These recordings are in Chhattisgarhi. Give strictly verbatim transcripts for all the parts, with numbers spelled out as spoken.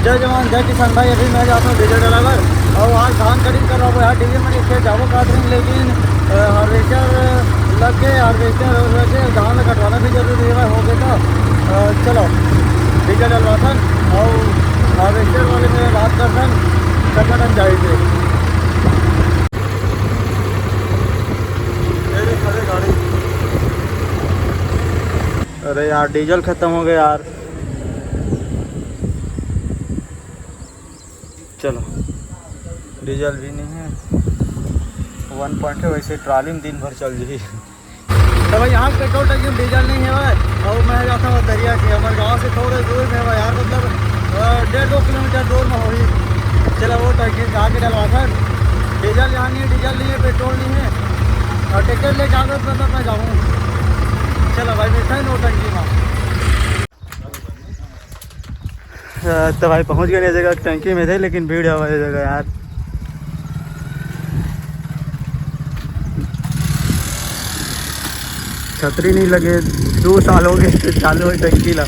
जय जवान, जय किसान भाई। अभी मैं जाता हूँ डीजल डलावर, और आज धान कटिंग कर रहा हूँ यार। डीजल में खेत जाबो काट रही, लेकिन हार्वेस्टर लग के, हार्वेस्टर लग के धान ला कटवाना भी जरूरी है, हो गया था। चलो, डीजल डलवाथन और हार्वेस्टर वाले में बात करथन, कतना टाइम जाए थे। अरे यार, डीजल खत्म हो गया यार। चलो, डीजल भी नहीं है। वन पॉइंट है, वैसे ट्राली में दिन भर चल जाई। तो भाई, यहाँ पेट्रोल टंकी में डीजल नहीं है भाई, और मैं जाता हूँ दरिया के, हमारे गाँव से थोड़े दूर में है भाई यार, मतलब डेढ़ दो किलोमीटर दूर में होगी। चलो, वो टंकी जाके डलवा कर, डीजल यहाँ नहीं है, डीजल नहीं है, पेट्रोल नहीं है, और ट्रैक्टर लेके आगे मतलब मैं जाऊँ। चलो भाई, मिलता है नौ टंकी में। तो भाई, पहुंच गए ये जगह, टंकी में थे, लेकिन भीड़ हवा ये जगह यार। छतरी नहीं लगे, दो साल हो गए चालू है टंकी ला।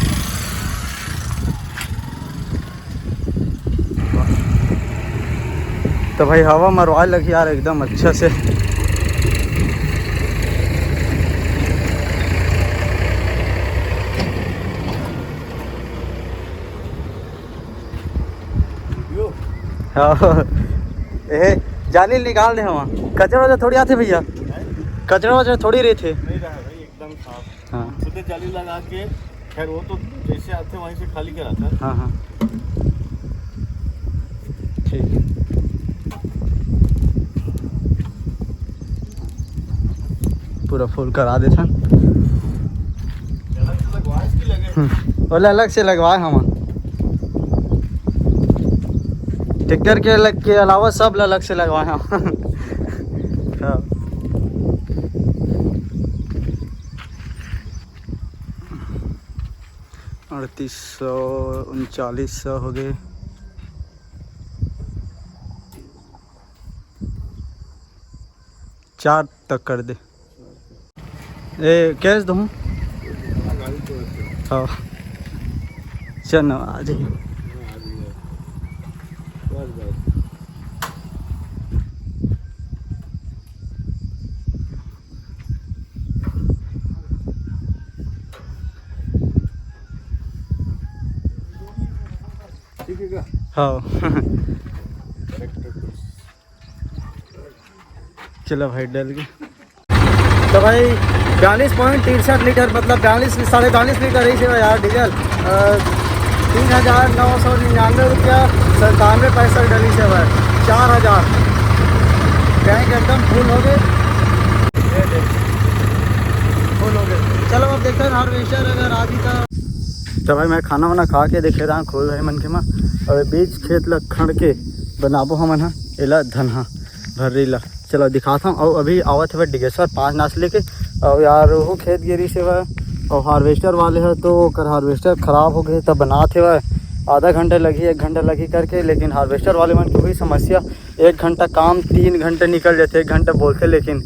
तो भाई, हवा मरवा लगी यार एकदम अच्छा से। हाँ। ए, जाली निकाल दे हम। कचरा वचरा थोड़ी आथे भैया, कचरा वचरा थोड़ी रहिथे। नहीं रहा भाई, एकदम साफ। हाँ। खुद जाली लगा के, खैर वो तो जैसे आते वहीं से खाली कराता है। हाँ, हाँ, ठीक है। पूरा फुल करा देथन। अलग से लगवाए इसकी लगे। हम्म, ओला अलग से लगवाए हमन। ट्रैक्टर के अलग, के अलावा सब ला अलग से लगवाए हम। हाँ। अड़तीस सौ, उनचालीस सौ हो गए। चार तक कर दे। ए, कैश दूँ? हाँ, चल ना, आ जाइए। ठीक है क्या? हाँ। चलो भाई, डल गए। तो भाई, बयालीस पॉइंट तिरसठ लीटर, मतलब बयालीस, साढ़े बयालीस लीटर रही से यार डीजल। अ, तीन हज़ार नौ सौ निन्यानवे रुपया सत्तानवे पैसा डली से भाई, चार हज़ार। टैंक एकदम फुल हो गए, फुल हो गए। चलो, अब देखते हैं हार्वेस्टर अगर आ जी तो। तो भाई, मैं खाना वाना खा के देखे रहा खूब भाई मन के मा, और बीच खेत ला खड़ के बनाबो हमन हा एला धनहा भर्री ला। चलो दिखात हूँ। और अभी आवत हवे डिगेश्वर पाँच नास लेके, और यार वो खेत गिरी से हवे, और हार्वेस्टर वाले है तो ओकर हार्वेस्टर खराब हो गए, तब बनात हवे। आधा घंटा लगी, एक घंटा लगी करके, लेकिन हार्वेस्टर वाले मन की वही समस्या, एक घंटा काम तीन घंटे निकल जाते, एक घंटा बोलते, लेकिन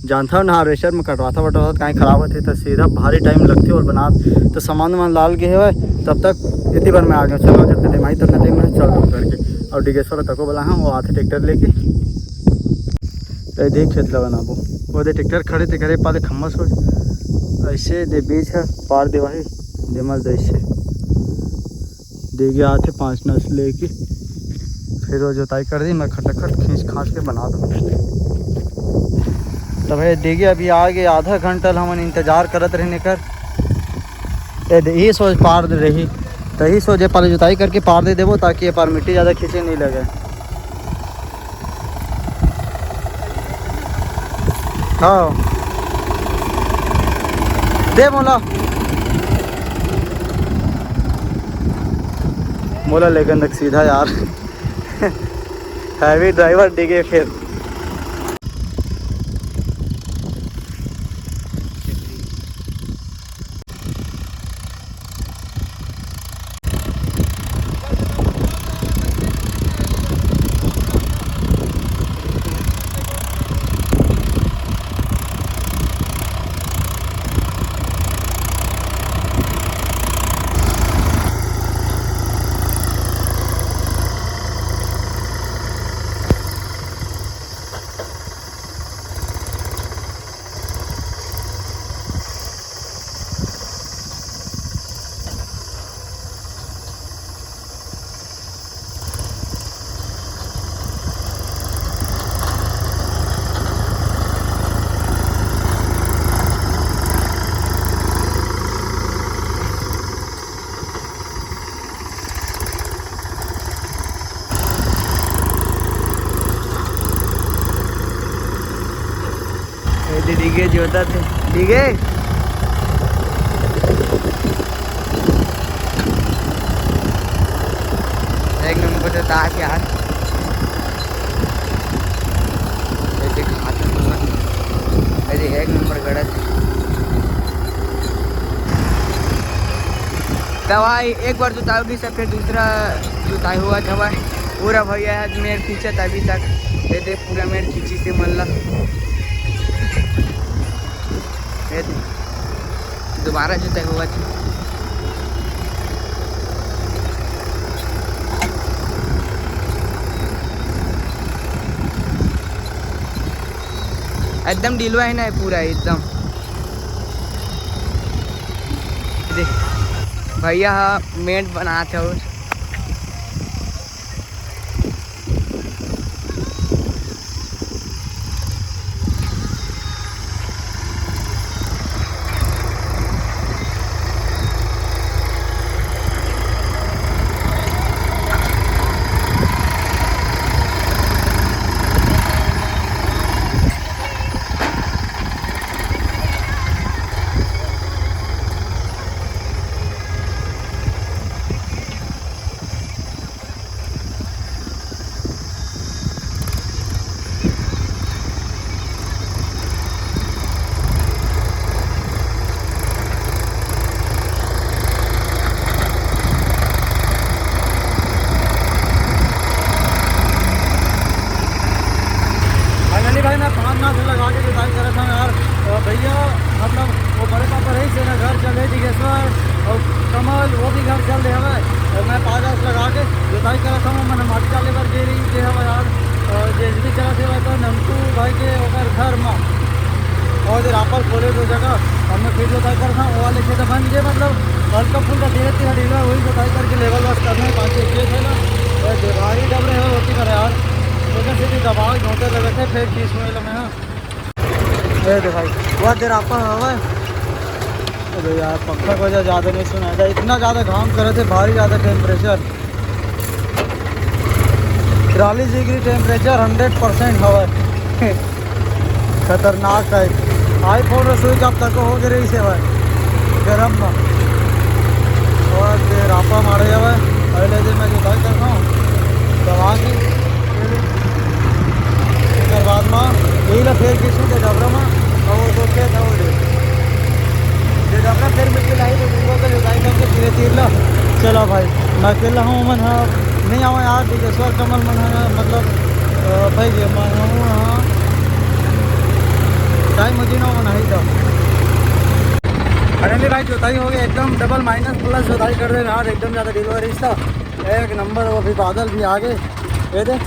जानता हूँ ना, हार्वेस्टर में कटवाता वटवाता कहीं खराब होते तो सीधा भारी टाइम लगते और बना तो सामान वामान लाल गए हुए। तब तक इतनी बार मैं आ गया, चलो जितने टाइम आई तब टाइम में चल दो करके। और डिगेश्वर तको बोला हाँ, वो आते ट्रैक्टर लेके। तो देख खेत ला बनाबो, वो दे ट्रैक्टर खड़े थे करे पाले खम्मा सोच ऐसे दे बीच है पार दे वही दे मल दे ऐसे दे गया आथे पाँच नस लेके, फिर वो जोताई कर दी, मैं खटाखट खींच खांच के बना दूँ। तब ये देखिए, अभी आ गए, आधा घंटा ल हमन इंतजार करत रहने कर। ये दे, ये सोच पार दे रही, तो यही सोच ये पार जोताई करके पार दे देबो, ताकि ये पार मिट्टी ज़्यादा खींचे नहीं लगे। हाँ, दे मोला, मोला लेकिन तक सीधा यार। हैवी ड्राइवर डिगे फिर। ये जोतथे, ठीक है। एक नंबर जोतात यार। ये देख, हाथ में पूरा, अरे, एक नंबर गड़त। दवाई एक बार जोताओगी सब, फिर दूसरा जोताई हुआ था भाई। पूरा भैया है मेड़ खींचत अभी तक। ये देख, पूरा मेड़ खींची से मन ला। ये देख, दोबारा जोताई हुआ था। एकदम डिलवा है ना पूरा एकदम। देख, भैया ह मेड़ बनात हे। फाइनली भाई, मैं पाँच नाथ लगा के जोताई करत हूँ यार। अ, भैया, मतलब, वो बड़े पापा रही से ना घर चले दिगेश्वर और कमल, वो भी घर चल रहे हवे। और मैं पाँच नाथ लगा के जोताई करत हूँ, मन माटी डाले बर गे रही जे हवे यार। अ, जेसीबी चला थे तो नमकू भाई के ओकर घर मा। और जे रापर खोले दो जगह, हमने फिर जोताई करत हूँ, वो वाले खेत बन गए, मतलब, हल्का फुल्का धीरे धीरे ढीला वही जोताई करके लेवल बस करना है, पाँच छः खेत है ना, अ, जे भारी डबरे है रोटी करे यार, तो जैसे कि दबाव जोते लगे थे, फिर खींच में लगे हैं। ये दे भाई, वो तेरा आपा हवा है। अरे यार, पंखा की वजह ज़्यादा नहीं सुनाई देता, इतना ज़्यादा घाम करे थे, भारी ज़्यादा टेम्परेचर, तिरालीस डिग्री टेम्परेचर, हंड्रेड परसेंट हवा है। खतरनाक टाइप। iPhone में स्विच आप तक हो गे रही से भाई, गरम में। और फिर आपा मारे हवा है, अगले दिन मैं जोताई करता हूँ, दवा की। एकर बाद म यही ला फेर खींचू के डबरा म, अउ वो दो खेत हे वो दे। जे डबरा फेर मिट्टी लाही तो दूसरा का जोताई करके तीरे तीर ला। चलो भाई, मैं अकेला हूँ, मन ह नहीं आवा यार, बिगेश्वर कमल मन ह, मतलब, अ, भाई ये मैं हूँ, हाँ। टाइम मुझे ना मन आई था। फाइनली भाई, जोताई हो गई एकदम डबल माइनस प्लस जोताई कर दे यार, एकदम ज़्यादा डिलीवरी था। एक नंबर, वो भी बादल भी आ गए, ये दे।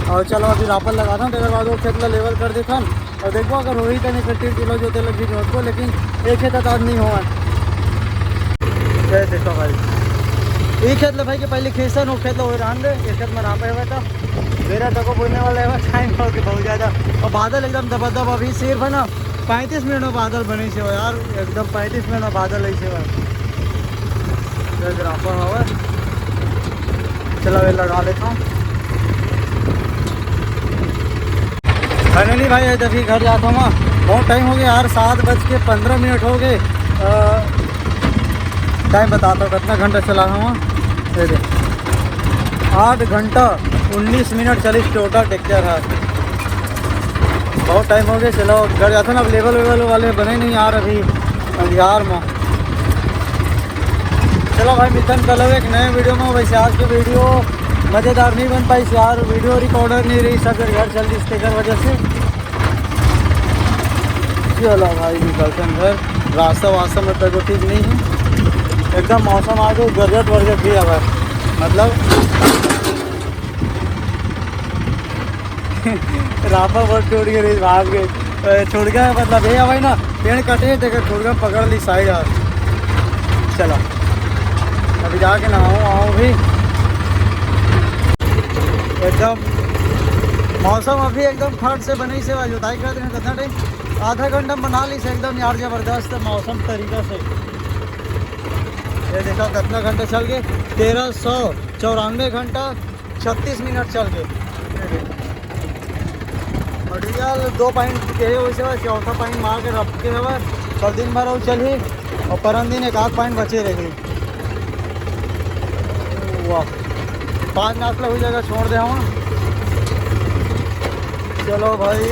और चलो अभी रापर लगाथन, तेकर बाद वो खेत ला लेवल कर देथन। और देखबो अगर होही त नहीं, फिर तीन किलो जोते लगी जोत को, लेकिन एक खेत आज नहीं होवन। ये देखो भाई, ये खेत ला भाई के पहले खींचन, वो खेत ला वो रहन दे, ये खेत में रापा हुआ था, मेरा तको बोलने वाला है, टाइम हो गया बहुत ज़्यादा। और बादल एकदम दबादब अभी सिर्फ है ना, पैंतीस मिनट में बादल बने से हो यार, एकदम पैंतीस मिनट में बादल ऐसे हो। ये रापर हवा, चला वे लगा लेता हूँ। फाइनली भाई, आज अभी घर जाता हूँ, बहुत टाइम हो गया यार, सात बज के पन्द्रह मिनट हो गए। अ, टाइम बताता हूँ कितना घंटा चला हूँ। ये दे, आठ घंटा उन्नीस मिनट चली टोटल ट्रैक्टर है। बहुत टाइम हो गया, चलो घर जाता ना, अब लेवल वेवल वाले बने नहीं यार अभी अंधियार में। चलो भाई, मिलथन कल एक नए वीडियो में। वैसे आज की वीडियो मज़ेदार नहीं बन पाई यार, वीडियो रिकॉर्डर नहीं रही, सब घर चल रही, इसके घर वजह से। चलो भाई, निकलथन घर, रास्ता वास्ता में तको ठीक नहीं है, एकदम मौसम आ गई, गरजत वरजत भी हवा, मतलब रापर बहुत टूट गए, भाग गए। ए, छुड़का मतलब ये हवा ना, पेड़ कटे, देखो छुड़का पकड़ ली साइड। और चलो, अभी जाके नहाऊँ आऊँ भी। एकदम मौसम अभी एकदम फट से बनी से जोताई कर देना कितना टाइम, आधा घंटा में बना ली से एकदम यार, जबरदस्त मौसम तरीका से। ये देखो कितना घंटा चल गए, तेरह सौ चौरानवे घंटा छत्तीस मिनट चल गए। ये देखो। और रियल दो पॉइंट के हे, वैसे बस चौथा पॉइंट मार के रख के हवय। कल दिन भर अउ चलही अउ परन दिन एक आध पॉइंट बचे रही। वाह, पाँच नाच ला हुई जगह छोड़ दे हूँ। चलो भाई,